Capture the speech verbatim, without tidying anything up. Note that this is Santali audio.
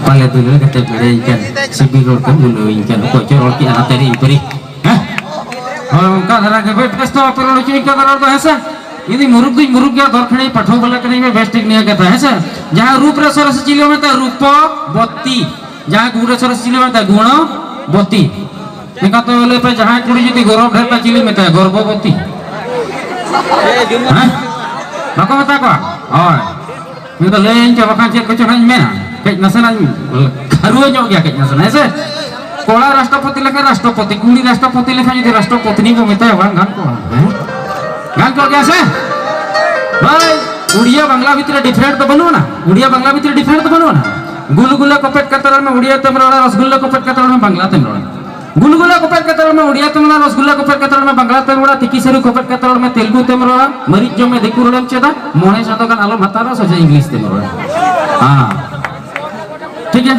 ᱯᱟᱞᱮ ᱫᱩᱞᱟᱹᱲ ᱠᱟᱛᱮ ᱵᱮᱲᱮᱧ ᱠᱟᱱ, ᱥᱤᱵᱤᱞ ᱨᱚᱲ ᱠᱚᱢ ᱵᱩᱞᱟᱹᱣᱤᱧ ᱠᱟᱱ, ᱚᱠᱚᱭ ᱪᱚ ᱨᱚᱲ ᱠᱮᱜᱼᱟ ᱱᱟᱛᱮ ᱨᱮ ᱤᱧ ᱯᱟᱹᱨᱤ᱾ ᱦᱮᱸ? ᱦᱳᱭ, ᱚᱱᱠᱟ ᱫᱷᱟᱨᱟ ᱜᱮ ᱵᱮᱥ ᱵᱮᱥ ᱛᱚ ᱟᱯᱮ ᱨᱚᱲ ᱦᱚᱪᱚᱭᱤᱧ ᱠᱟᱱᱟ ᱨᱚᱲ ᱫᱚ, ᱦᱮᱸ ᱥᱮ? ᱤᱧ ᱫᱚ ᱢᱩᱨᱩᱠ ᱫᱩᱧ ᱢᱩᱨᱩᱠ ᱜᱮᱭᱟ, ᱫᱚᱨ ᱠᱷᱟᱹᱲᱤ ᱯᱟᱹᱴᱷᱩᱣᱟᱹ ᱵᱚᱞᱮ ᱠᱟᱹᱱᱟᱹᱧ ᱢᱮ, ᱵᱮᱥ ᱴᱷᱤᱠ ᱱᱤᱭᱟᱹ ᱠᱟᱛᱷᱟ, ᱦᱮᱸ ᱥᱮ? ᱡᱟᱦᱟᱸ ᱨᱩᱯ ᱨᱮ ᱥᱚᱨᱮᱥ ᱪᱤᱞᱤ ᱢᱮᱛᱟᱭ? ᱨᱩᱯᱚᱵᱚᱛᱤ᱾ ᱡᱟᱦᱟᱸ ᱜᱩᱬ ᱨᱮ ᱥᱚᱨᱮᱥ ᱪᱤᱞᱤ ᱢᱮᱛᱟᱭ? ᱜᱩᱬᱚᱵᱚᱛᱤ᱾ ᱮᱱᱠᱷᱟᱱ ᱛᱚ ᱞᱟᱹᱭ ᱯᱮ, ᱡᱟᱦᱟᱸᱭ ᱠᱩᱲᱤ ᱡᱩᱫᱤ ᱜᱚᱨᱚᱵᱽ ᱰᱷᱮᱨ ᱛᱟᱭ ᱪᱤᱞᱤ ᱢᱮᱛᱟᱭᱟ? ᱜᱚᱨᱵᱷᱚᱵᱚᱛᱤ᱾ ᱦᱮᱸ? ᱵᱟᱠᱚ ᱢᱮᱛᱟ ᱠᱚᱣᱟ? ᱦᱳᱭ᱾ ᱤᱧ ᱫᱚ ᱞᱟᱹᱭᱟᱹᱧ ᱪᱚ, ᱵᱟᱠᱷᱟᱱ ᱪᱮᱫ ᱠᱚᱪᱚ ᱦᱟᱸᱜ ᱤᱧ ᱢᱮᱱᱟ᱾ ᱠᱟᱹᱡ ᱱᱟᱥᱮᱱᱟᱜ ᱤᱧ ᱠᱷᱟᱹᱨᱩᱣᱟᱹ ᱧᱚᱜ ᱜᱮᱭᱟ ᱠᱟᱹᱡ ᱱᱟᱥᱮᱱᱟᱜ, ᱦᱮᱸ ᱥᱮ? ᱠᱚᱲᱟ ᱨᱟᱥᱴᱨᱚᱯᱚᱛᱤ ᱞᱮᱠᱷᱟᱱ ᱨᱟᱥᱴᱨᱚᱯᱚᱛᱤ, ᱠᱩᱲᱤ ᱨᱟᱥᱴᱨᱚᱯᱚᱛᱤ ᱞᱮᱠᱷᱟᱱ ᱡᱩᱫᱤ ᱨᱟᱥᱴᱨᱚᱯᱚᱛᱱᱤ ᱠᱚ ᱢᱮᱛᱟᱭᱟ, ᱵᱟᱝ ᱜᱟᱱ ᱠᱚᱜᱼᱟ? ᱦᱮᱸ? ᱜᱟᱱ ᱠᱚᱜ ᱜᱮᱭᱟ ᱥᱮ? ᱦᱳᱭ, ᱩᱲᱤᱭᱟ ᱵᱟᱝᱞᱟ ᱵᱷᱤᱛᱨᱤ ᱨᱮ different ᱫᱚ ᱵᱟᱹᱱᱩᱜ ᱟᱱᱟ᱾ ᱩᱲᱤᱭᱟ ᱵᱟᱝᱞᱟ ᱵᱷᱤᱛᱨᱤ ᱨᱮ different ᱫᱚ ᱵᱟᱹᱱᱩᱜ ᱟᱱᱟ᱾ ᱜᱩᱞᱜᱩᱞᱟ ᱠᱚᱯᱮᱫ ᱠᱟᱛᱮ ᱨᱚᱲ ᱢᱮ, ᱩᱲᱤᱭᱟ ᱛᱮᱢ ᱨᱚᱲᱟ, ᱨᱚᱥᱜᱩᱞᱞᱟ ᱠᱚᱯᱮᱫ ᱠᱟᱛᱮ ᱨᱚᱲ ᱢᱮ, ᱵᱟᱝᱞᱟ ᱛᱮᱢ ᱨᱚᱲᱟ᱾ ᱜᱩᱞᱜᱩᱞᱟ ᱠᱚᱯᱮᱫ ᱠᱟᱛᱮ ᱨᱚᱲ ᱢᱮ, ᱩᱲᱤᱭᱟ ᱛᱮᱢ ᱨᱚᱲᱟ, ᱨᱚᱥᱜᱩᱞᱞᱟ ᱠᱚᱯᱮᱫ ᱠᱟᱛᱮ ᱨᱚᱲ ᱢᱮ, ᱵᱟᱝᱞᱟ ᱛᱮᱢ ᱨᱚᱲᱟ, ᱛᱤᱠᱤ ᱥᱟᱹᱨᱩ ᱠᱚᱯᱮᱫ ᱠᱟᱛᱮ ᱨᱚᱲ ᱢᱮ, ᱛᱮᱞᱜᱩ ᱛᱮᱢ ᱨᱚᱲᱟ, ᱢᱟᱹᱨᱤᱪ ᱡᱚᱢ ᱢᱮ, ᱫᱤᱠᱩ ᱨᱚᱲᱮᱢ ᱪᱮᱫᱟ, ᱢᱚᱬᱮ ᱪᱟᱸᱫᱚ ᱜᱟᱱ ᱟᱞᱚᱢ ᱦᱟᱛᱟᱣᱟ, ᱥᱚᱡᱷᱮ English ᱛᱮᱢ ᱨᱚᱲᱟ᱾ ᱦᱮᱸ᱾ ᱴᱷᱤᱠ ᱜᱮᱭᱟ?